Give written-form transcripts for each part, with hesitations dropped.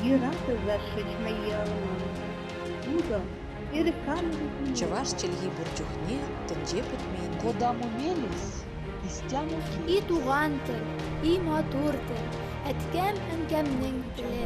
Юратӑр зашичма ялан. Чӑваш чӗлхи пур чухне тӗнче пӗтмен. Кодамо мелесь, истямо И туган тел, и матур тел, әткәм-әнкәмнең теле.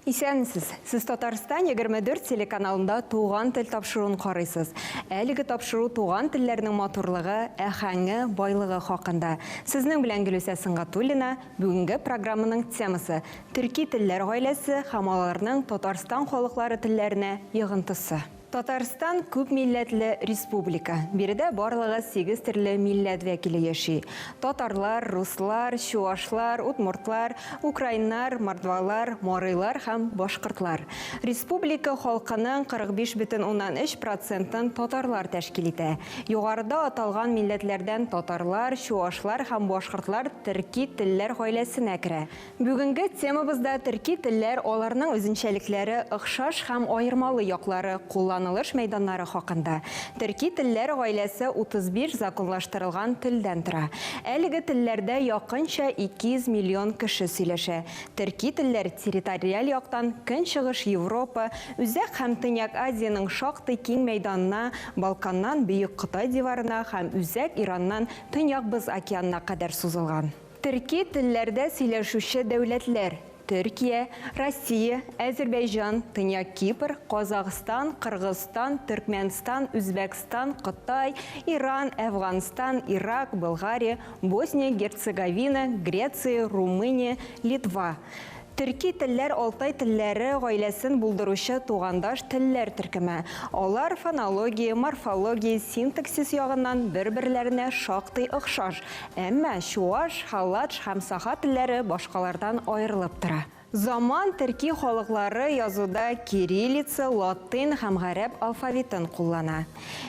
Исәнмесез! Сез Татарстан 24 телеканалында Туган тел тапшыруын карыйсыз. Әлеге тапшыру туган телләрнең матурлыгы, әхәңе, байлыгы хакында. Сезнең белән Гөлүсә Сөнгатуллина. Бүгенге программаның темасы, төрки телләр гаиләсе һәм аларның Татарстан халыклары телләренә йогынтысы. Татарстан күп милләтле республика. Биредә барлыгы сигез төрле милләт вәкиле яши. Татарлар, руслар, чуашлар, удмуртлар, украиннар, мордвалар, марыйлар һәм башкортлар. Республика халкының 45,3 процентын татарлар тәшкил итә. Югарыда аталган милләтләрдән татарлар, чуашлар һәм башкортлар төрки телләр гаиләсенә керә. Бүгенге темабызда төрки телләр, аларның үзенчәлекләре, охшаш һәм аермалы яклары, кулланылыш мәйданнары хакында. Төрки телләр гаиләсе 35 законлаштырылган телдән тора. Әлеге телләрдә якынча 200 миллион кеше сөйләшә. Төрки телләр территориаль яктан Көнчыгыш Европа, Үзәк һәм Төньяк Азиянең шактый киң мәйданына, Балканнан Бөек Кытай диварына һәм Үзәк Ираннан Төньяк Боз океанына кадәр сузылган. Төрки телләрдә сөйләшүче дәүләтләр, Төркия, Россия, Әзербәйҗан, Төньяк Кипр, Казахстан, Кыргызстан, Төркмәнстан, Үзбәкстан, Кытай, Иран, Әфганстан, Ирак, Болгария, Босния, Герцеговина, Греция, Румыния, Литва. Төрки телләр алтай телләре гаиләсен булдыручы тугандаш телләр төркеме. Алар фонология, морфология, синтаксис ягыннан бер-берләренә шактый охшаш, әмма чуаш, халладж һәм саха телләре башкалардан аерылып тора. Заман төрки халыклары язуда кириллица, латыйн һәм гарәп алфавитын куллана.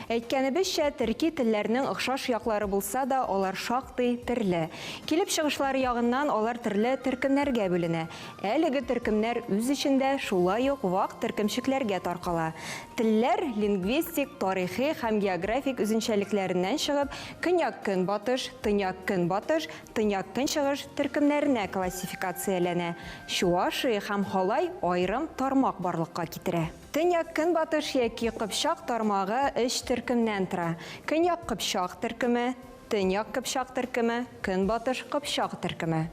Әйткәнебезчә, төрки телләрнең охшаш яклары булса да, алар шактый төрле. Килеп чыгышлары ягыннан алар төрле төркемнәргә бүленә. Әлеге төркемнәр үз эчендә шулай ук вак төркемчекләргә таркала. Телләр лингвистик, тарихи һәм географик үзенчәлекләреннән чыгып, көньяк-көнбатыш, төньяк-көнбатыш, төньяк-көнчыгыш төркемнәренә классификацияләнә. Чуашия һәм Халай аерым тармак барлыкка китерә. Төньяк-көнбатыш яки Кыпчак тармагы өч төркемнән тора, Көньяк Кыпчак төркеме, Төньяк Кыпчак төркеме, Көнбатыш Кыпчак төркеме.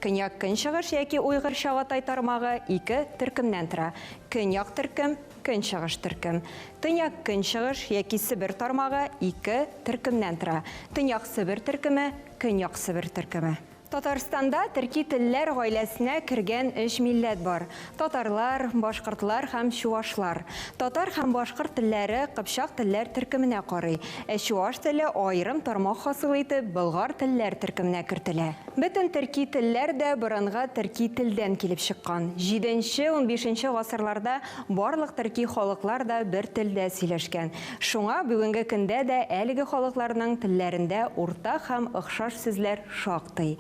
Көньяк-көнчыгыш яки Уйгыр-Чагатай тармагы ике төркемнән тора, Көньяк төркем, Көнчыгыш төркем. Төньяк-көнчыгыш яки Себер тармагы ике төркемнән тора, Төньяк Себер төркеме, Көньяк Себер төркеме. Татарстанда төрки телләр гаиләсенә кергән өч милләт бар, татарлар, башкортлар һәм чуашлар. Татар һәм башкорт телләре кыпчак телләр төркеменә карый, ә чуаш теле аерым тармак хасил итеп болгар телләр төркеменә кертелә. Бөтен төрки телләр дә борынгы төрки телдән килеп чыккан. Җиденче-унбишенче гасырларда барлык төрки халыклар да бер телдә сөйләшкән. Шуңа бүгенге көндә дә әлеге халыкларның телләрендә уртак һәм охшаш сүзләр шактый.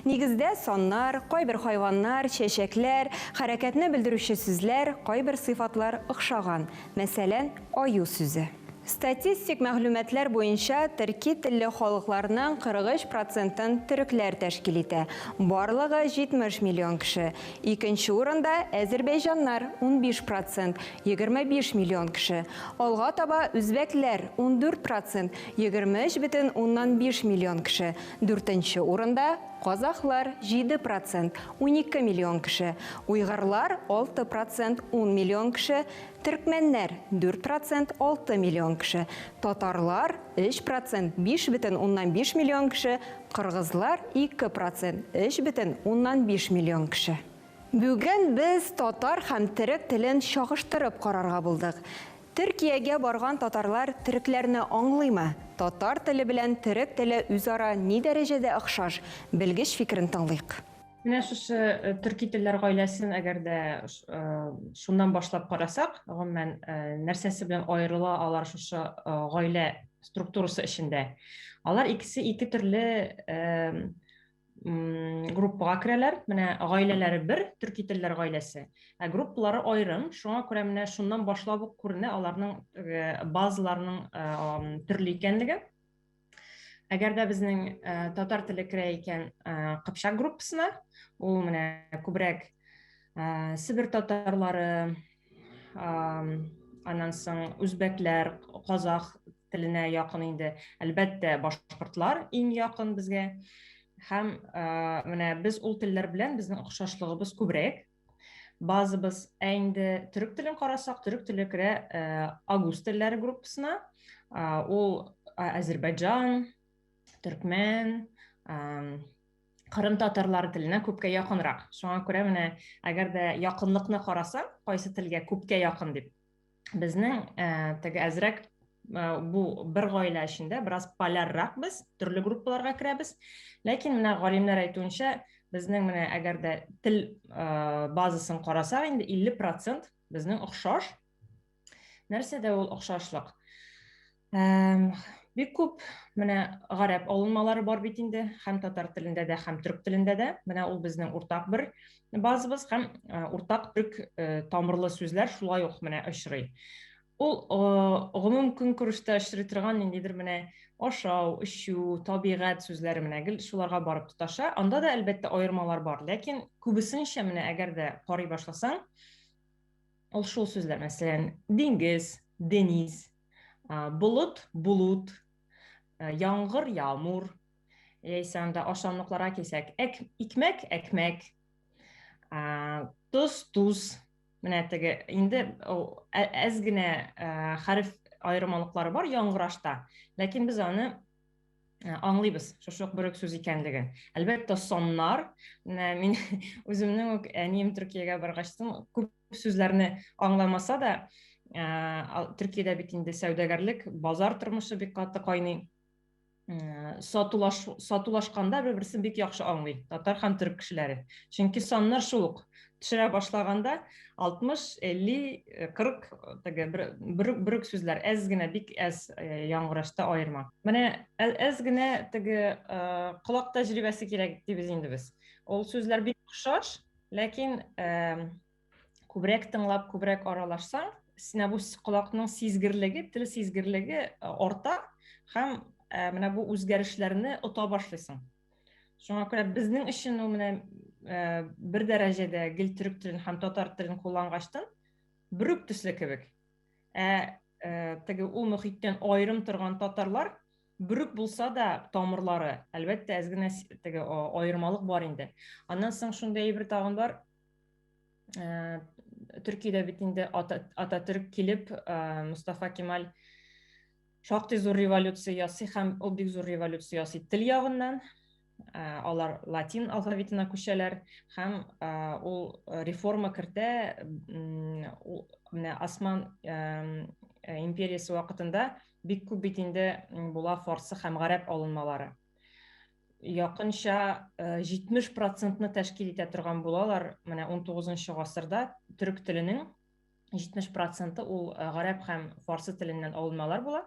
Нигездә саннар, кайбер хайваннар, чәчәкләр, хәрәкәтне белдерүче сүзләр, кайбер сыйфатлар охшаган. Мәсәлән, аю сүзе. Статистик мәгълүматлар буенча, төрки телле халыкларның 43 процентын төрекләр тәшкил итә, барлыгы 70 миллион кеше. Икенче урында, әзербәйҗаннар, 15 процент, 25 миллион кеше. Алга таба үзбәкләр, 14 процент, 23,5 миллион кеше. Дүртенче урында, казахлар, 7 процент, 12 миллион кеше. Уйгырлар, 6 процент, 10 миллион кеше. Төркмәннәр, 4 процент, 6 миллион кеше. Татарлар, 3 процент, 5,5 миллион кеше. Кыргызлар, 2 процент, 3,5 миллион кеше. Бүген без татар һәм төрек телен чагыштырып карарга булдык. Төркиягә барган татарлар төрекләрне аңлыймы? Татар теле белән төрек теле үзара ни дәрәҗәдә охшаш? Белгеч фикерен тыңлыйк. Менә шушы э, төрки телләр гаиләсен әгәр дә э, шуннан башлап карасак, гомумән, э, нәрсәсе белән аерыла алар шушы гаилә структурасы эчендә? Алар икесе ике төрле группага керәләр. Менә гаиләләре бер, төрки телләр гаиләсе, ә группалары аерым. Шуңа күрә менә шуннан башлап ук күренә аларның базаларының төрле икәнлеге. Әгәр дә безнең татар теле керә икән кыпчак группасына, ул менә күбрәк Себер татарлары, аннан соң үзбәкләр, казах теленә якын инде. Әлбәттә, башкортлар иң якын безгә. Һәм менә без ул телләр белән безнең охшашлыгыбыз күбрәк. Базыбыз, ә инде төрек телен карасак, төрек теле керә агуз телләре группасына. Ул Азербайджан, төркмән, Кырым татарлары теленә күпкә якынрак. Шуңа күрә менә әгәр дә якынлыкны карасаң, кайсы телгә күпкә якын дип, безнең теге әзрәк бу бер гаилә эчендә бераз поляррак без, төрле группаларга керәбез. Ләкин менә галимнәр әйтүенчә, безнең менә әгәр дә тел базасын карасак, инде 50% безнең охшаш. Нәрсәдә ул охшашлык? Бик күп менә гарәп алынмалары бар бит инде, һәм татар телендә дә, һәм төрек телендә дә. Менә ул безнең уртак бер базабыз һәм уртак төрек тамырлы сүзләр шулай ук менә очрый. Ул гомум көнкүрештә очрый торган ниндидер менә ашау, эчү, табигать сүзләре менә гел шуларга барып тоташа. Анда да әлбәттә аермалар бар, ләкин күбесенчә менә әгәр дә карый башласаң, ул шул сүзләр, мәсәлән, диңгез, дениз, болыт, булут, яңгыр, ямур, яисә анда ашамлыкларга килсәк, әк, икмәк, әкмәк, тоз, туз. Менә теге инде әз генә хәреф аермалыклары бар яңгырашта, ләкин без аны аңлыйбыз шушы ук бер үк сүз икәнлеген. Әлбәттә, соннар, менә мин үземнең үк әнием Төркиягә баргачтын күп сүзләрне аңламаса да, Төркиядә бит инде сәүдәгәрлек, базар тормышы бик каты кайный. Сатулаш, сатулашканда бер-берсен бик яхшы аңлый татар һәм төрек кешеләре. Чөнки саннар шул ук. Төшерә башлаганда 60, 50, 40 теге бер, бер, бер үк сүзләр, әз генә, бик әз яңгырашта аерма. Менә әз генә теге колак тәҗрибәсе кирәк дибез инде без. Ул сүзләр бик охшаш, ләкин күбрәк тыңлап, күбрәк аралашсаң, синә бу колакның сизгерлеге, тел сизгерлеге арта һәм менә бу үзгәрешләрне ота башлыйсың. Шуңа күрә безнең өчен ул менә бер дәрәҗәдә гел төрек телен һәм татар телен куллангачтын бер үк төсле кебек. Ә теге ул мөхиттән аерым торган татарлар бер үк булса да тамырлары, әлбәттә, әз генә теге аермалык бар инде. Аннан соң шундый әйбер тагын бар. Төркиядә бит инде Ататүрк килеп, Мустафа Кемаль шактый зур революция ясый һәм ул бик зур революция ясый тел ягыннан. Алар латин алфавитына күчәләр һәм ул реформа кертә. Менә Осман империясе вакытында бик күп бит инде була фарсы һәм гарәп алынмалары. Якынча 70 процентны тәшкил итә торган булалар. Менә 19 гасырда төрек теленең 70 проценты ул гарәп һәм фарсы теленнән алынмалар була.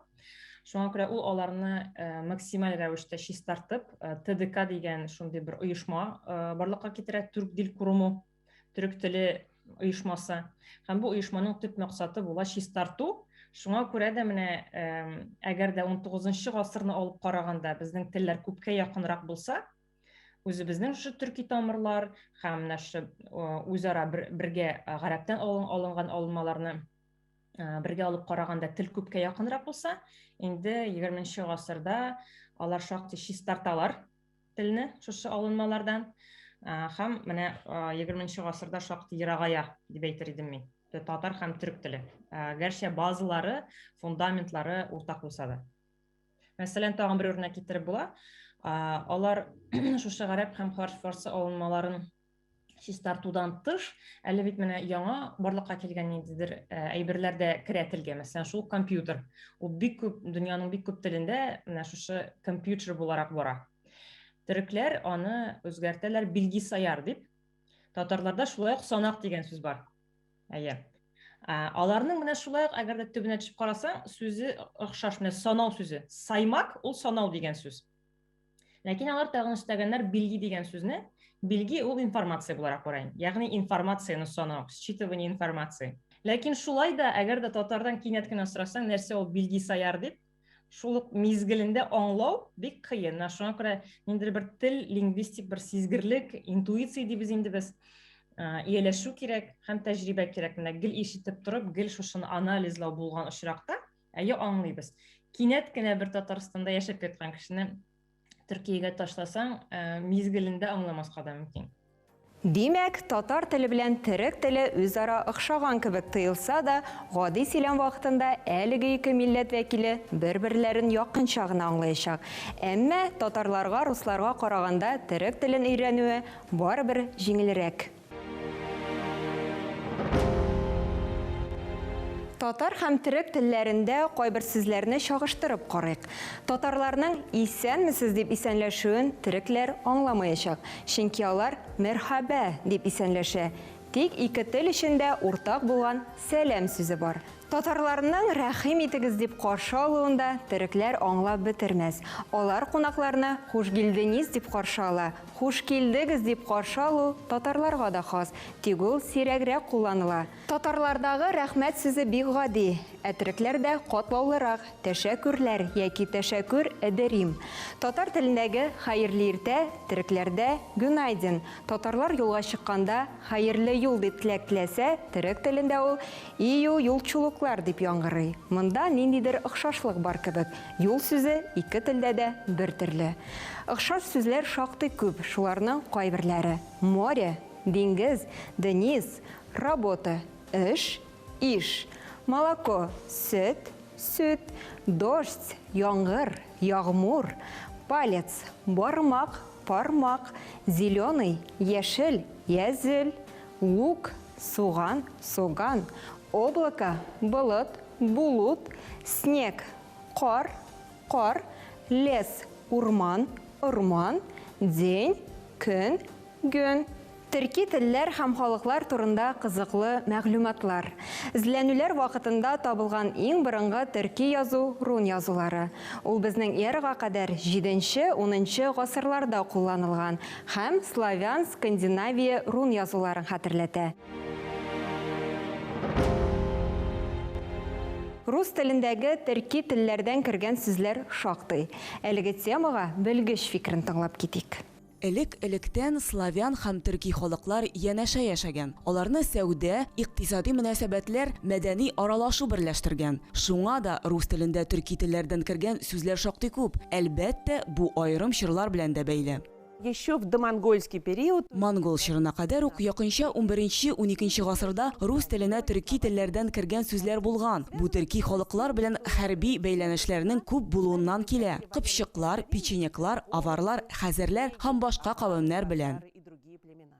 Шуңа күрә ул аларны максималь рәвештә чистартып, ТДК дигән шундый бер оешма барлыкка китерә, Түрк дил куруму, төрек теле оешмасы. Һәм бу оешманың төп максаты була чистарту. Шуңа күрә дә менә әгәр дә 19 гасырны алып караганда безнең телләр күпкә якынрак булса, үзебезнең шушы төрки тамырлар һәм менә шушы үзара бергә гарәптән алынган алынмаларны бергә алып караганда тел күпкә якынрак булса, инде 20 гасырда алар шактый чистарталар телне шушы алынмалардан һәм менә 20 гасырда шактый ерагая дип әйтер идем мин. Татар һәм төрек теле. Гәрчә базалары, фундаментлары уртак булса да. Мәсәлән, тагын бер үрнәк китереп була. Алар шушы гарәп һәм фарсы алынмаларын чистартудан тыш, әле бит менә яңа барлыкка килгән ниндидер әйберләр дә керә телгә. Мәсәлән, шул компьютер. Ул бик күп дөньяның бик күп телендә менә шушы компьютер буларак бара. Төрекләр аны үзгәртәләр билгисаяр дип. Татарларда шулай ук санак дигән сүз бар. Әйе. Аларның менә шулай ук, әгәр дә төбенә төшеп карасаң, сүзе охшаш, менә санау сүзе. Саймак ул санау дигән сүз. Ләкин алар тагын өстәгәннәр билги дигән сүзне. Билги ул информация буларак бара. Ягъни информацияне санау, считывание информации. Ләкин шулай да, әгәр дә татардан кинәт кенә сорасаң, нәрсә ул билги саяр дип, шул ук мизгелендә аңлау бик кыен. Менә шуңа күрә ниндидер бер тел, лингвистик бер сизгерлек, интуиция дибез инде без, ияләшү кирәк һәм тәҗрибә кирәк. Менә гел ишетеп торып, гел шушыны анализлау булган очракта, әйе, аңлыйбыз. Кинәт кенә бер Татарстанда яшәп яткан кешене Төркиягә ташласаң, мизгелендә аңламаска да мөмкин. Димәк, татар теле белән төрек теле үзара охшаган кебек тоелса да, гади сөйләм вакытында әлеге ике милләт вәкиле бер-берләрен якынча гына аңлаячак. Әмма татарларга русларга караганда төрек телен өйрәнүе барыбер җиңелрәк. Татар һәм төрек телләрендә кайбер сүзләрне чагыштырып карыйк. Татарларның исәнмесез дип исәнләшүен төрекләр аңламаячак, чөнки алар мәрхабә дип исәнләшә. Тик ике тел өчен дә уртак булган сәлам сүзе бар. Татарларның рәхим итегез дип каршы алуын да төрекләр аңлап бетермәс. Алар кунакларны хушгилдениз дип каршы ала. Хуш килдегез дип каршы алу татарларга да хас, тик ул сирәгрәк кулланыла. Татарлардагы рәхмәт сүзе бик гади, ә төрекләрдә катлаулырак, тәшәкүрләр яки тәшәкүр эдерим. Татар телендәге хәерле иртә, төрекләрдә гүнайдин. Татарлар юлга чыкканда хәерле юл дип теләк теләсә, төрек телендә ул ию юлчулуклар дип яңгырый. Монда ниндидер охшашлык бар кебек, юл сүзе ике телдә дә бер төрле. Охшаш сүзләр шактый күп, шуларның кайберләре, море, диңгез, дениз, Работа, эш, иш. Молоко, сөт, сүт. Дождь, яңгыр, ягъмур. Палец, бармак, пармак. Зеленый, яшел, язел. Лук, суган, соган. Облако, болыт, булут. Снег, кар, кар. Лес, урман, орман. День, көн, гөн. Төрки телләр һәм халыклар турында кызыклы мәгълүматлар. Эзләнүләр вакытында табылган иң борынгы төрки язу рун язулары. Ул безнең эрага кадәр җиденче-унынчы гасырларда кулланылган һәм славян-скандинавия рун язуларын хәтерләтә. Рус телендәге төрки телләрдән кергән сүзләр шактый. Әлеге темага белгеч фикерен тыңлап китик. Элек-электән славян һәм төрки халыклар янәшә яшәгән. Аларны сәүдә, икътисади мөнәсәбәтләр, мәдәни аралашу берләштергән. Шуңа да рус телендә төрки телләрдән кергән сүзләр шактый күп. Әлбәттә, бу аерым чорлар белән дә бәйле. Еще в домонгольский период. Монгол чорына кадәр үк, якынча унберенче-уникенче гасырда рус теленә төрки телләрдән кергән сүзләр булган. Бу төрки халыклар белән хәрби бәйләнешләрнең күп булуыннан килә. Кыпчыклар, печенеглар, аварлар, хәзәрләр һәм башка кавемнәр белән.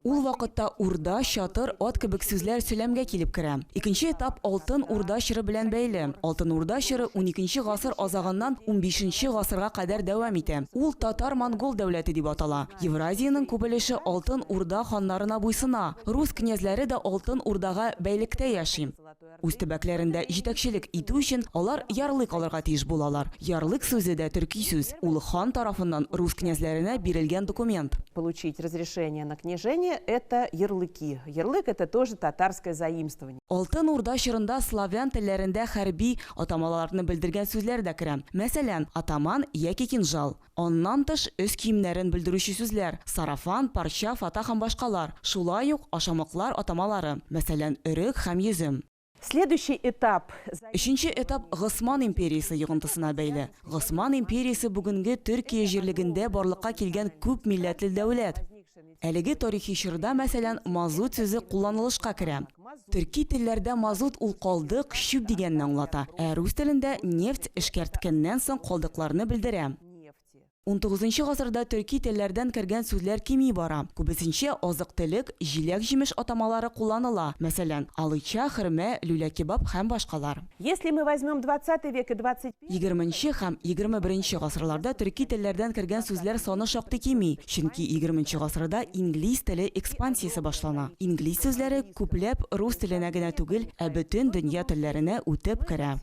Ул вакытта урда, чатыр, ат кебек сүзләр сөйләмгә килеп керә. Икенче этап Алтын Урда чоры белән бәйле. Алтын Урда чоры уникенче гасыр азагыннан унбишенче гасырга кадәр дәвам итә. Ул татар-монгол дәүләте дип атала. Евразиянең күп өлеше Алтын Урда ханнарына буйсына. Рус князьләре дә Алтын Урдага бәйлектә яши. Үз төбәкләрендә җитәкчелек итү өчен алар ярлык алырга тиеш булалар. Ярлык сүзе дә төрки сүз, ул хан тарафыннан рус князьләренә бирелгән документ. Получить разрешение на княжение, это ярлыки. Ярлык, это тоже татарское заимствование. Алтын Урда чорында славян телләрендә хәрби атамаларны белдергән сүзләр дә керә. Мәсәлән, атаман яки кинжал. Аннан тыш, өс киемнәрен белдерүче сүзләр, сарафан, парча, фата һәм башкалар, шулай ук ашамлыклар атамалары, мәсәлән, өрек һәм йөзем. Следующий этап. Өченче этап Госман империясе йогынтысына бәйле. Госман империясе бүгенге Төркия җирлегендә барлыкка килгән күп милләтле дәүләт. Әлеге тарихи чорда, мәсәлән, мазут сүзе кулланылышка керә. Төрки телләрдә мазут ул калдык, чүп дигәнне аңлата, ә рус телендә нефть эшкәрткәннән соң калдыкларны белдерә. Унтугызынчы гасырда төрки телләрдән кергән сүзләр кими бара. Күбесенчә азык-төлек, җиләк-җимеш атамалары кулланыла, мәсәлән, алыча, хөрмә, люля-кебаб һәм башкалар. Если мы возьмем двадцатый век и двадцать первый. Егерменче һәм 21 гасырларда төрки телләрдән кергән сүзләр саны шактый кими, чөнки егерменче гасырда инглиз теле экспансиясе башлана. Инглиз сүзләре күпләп рус теленә генә түгел, ә бөтен дөнья телләренә үтеп керә.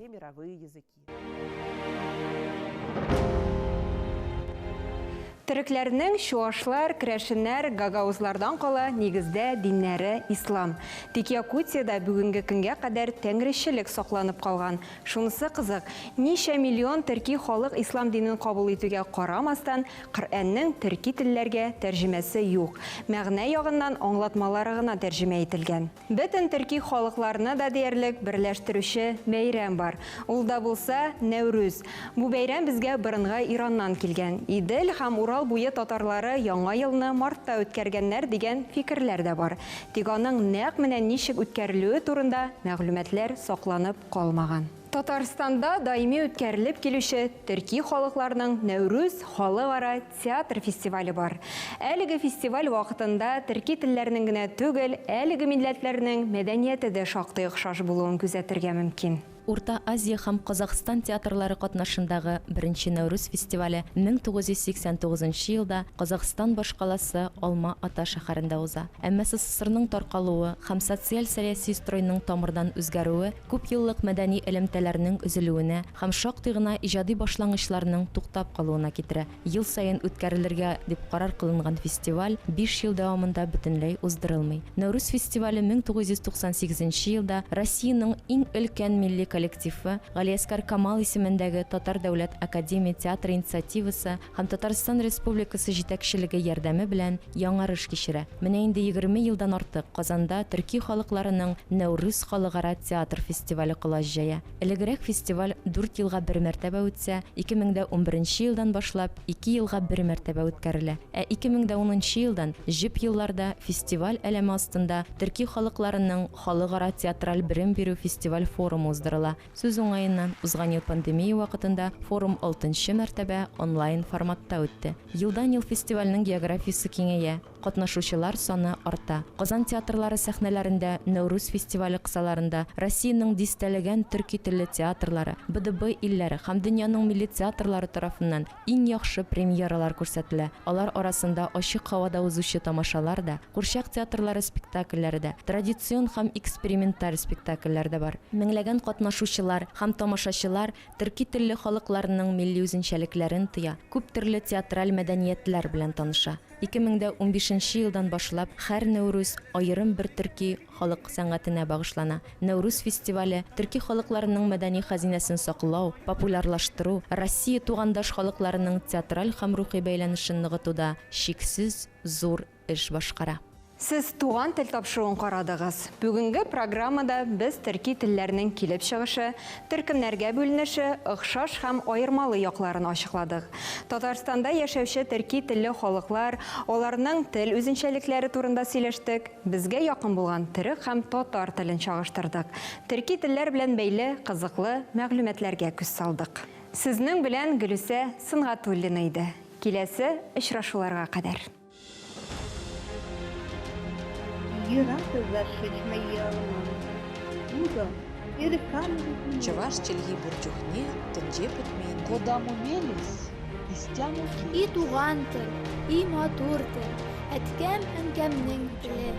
Төрекләрнең чуашлар, керәшеннәр, гагаузлардан кала нигездә диннәре ислам. Тик Якутиядә бүгенге көнгә кадәр тәңречелек сакланып калган. Шунысы кызык, ничә миллион төрки халык ислам динен кабул итүгә карамастан, Коръәннең төрки телләргә тәрҗемәсе юк, мәгънә ягыннан аңлатмалары гына тәрҗемә ителгән. Бөтен төрки халыкларны да диярлек берләштерүче бәйрәм бар. Ул да булса, Нәүрүз. Бу бәйрәм безгә борынгы Ираннан килгән. Идел һәм Урал буе татарлары Яңа елны мартта үткәргәннәр дигән фикерләр дә бар. Тик аның нәкъ менә ничек үткәрелүе турында мәгълүматлар сакланып калмаган. Татарстанда даими үткәрелеп килүче төрки халыкларның Нәүрүз халыкара театр фестивале бар. Әлеге фестиваль вакытында төрки телләрнең генә түгел, әлеге милләтләрнең мәдәнияте дә шактый охшаш булуын күзәтергә мөмкин. Урта Азия һәм Казахстан театрлары катнашындагы беренче Нәүрүз фестивале 1989 елда Казахстан башкаласы Алма-Ата шәһәрендә уза. Әмма СССРның таркалуы һәм социаль-сәяси стройның тамырдан үзгәрүе күпьеллык мәдәни элемтәләрнең өзелүенә һәм шактый гына иҗади башлангычларның туктап калуына китерә. Ел саен үткәрелергә дип карар кылынган фестиваль биш ел дәвамында бөтенләй уздырылмый. Нәүрүз фестивале 1998 нче елда Россиянең иң өлкән милли коллективы, Галиәсгар Камал исемендәге Татар дәүләт академия театры инициативасы һәм Татарстан Республикасы җитәкчелеге ярдәме белән яңарыш кичерә. Менә инде 20 елдан артык Казанда төрки халыкларының Нәүрүз халыкара театр фестивале колач җәя. Элегрәк фестиваль дүрт елга бер мәртәбә үтсә, 2011 нче елдан башлап ике елга бер мәртәбә үткәрелә. Ә 2010 нчы елдан җөп елларда фестиваль әләме астында төрки халыкларының халыкара театраль белем бирү фестиваль-форумы уздырыла. Сүз уңаеннан, узган ел пандемия вакытында форум алтынчы мәртәбә онлайн форматта үтте. Елдан-ел фестивальнең географиясе киңәя. Катнашучылар саны арта. Казан театрлары сәхнәләрендә Нәүрүз фестивале кысаларында Россиянең дистәләгән төрки телле театрлары, БДБ илләре һәм дөньяның милли театрлары тарафыннан иң яхшы премьералар күрсәтелә. Алар арасында ачык һавада узучы тамашалар да, курчак театрлары спектакльләре дә, традицион һәм эксперименталь спектакльләр дә бар. Меңләгән катнашучылар һәм тамашачылар төрки телле халыкларның милли үзенчәлекләрен тоя, күптөрле театраль мәдәниятләр белән таныша. 2015 нче елдан башлап һәр Нәүрүз аерым бер төрки халык сәнгатенә багышлана. Нәүрүз фестивале төрки халыкларының мәдәни хәзинәсен саклау, популярлаштыру, Россия тугандаш халыкларының театраль һәм рухи бәйләнешен ныгытуда чиксез зур эш башкара. Сез Туган тел тапшыруын карадыгыз. Бүгенге программада без төрки телләрнең килеп чыгышы, төркемнәргә бүленеше, охшаш һәм аермалы якларын ачыкладык. Татарстанда яшәүче төрки телле халыклар, аларның тел үзенчәлекләре турында сөйләштек, безгә якын булган төрек һәм татар телен чагыштырдык. Төрки телләр белән бәйле кызыклы мәгълүматларга күз салдык. Сезнең белән Гөлүсә Сөнгатуллина иде. Киләсе очрашуларга кадәр. Чӑваш чӗлхи пур чухне тӗнче пӗтмен. Кодамо мелесь, истямо И туган тел, и матур тел, әткәм-әнкәмнең теле.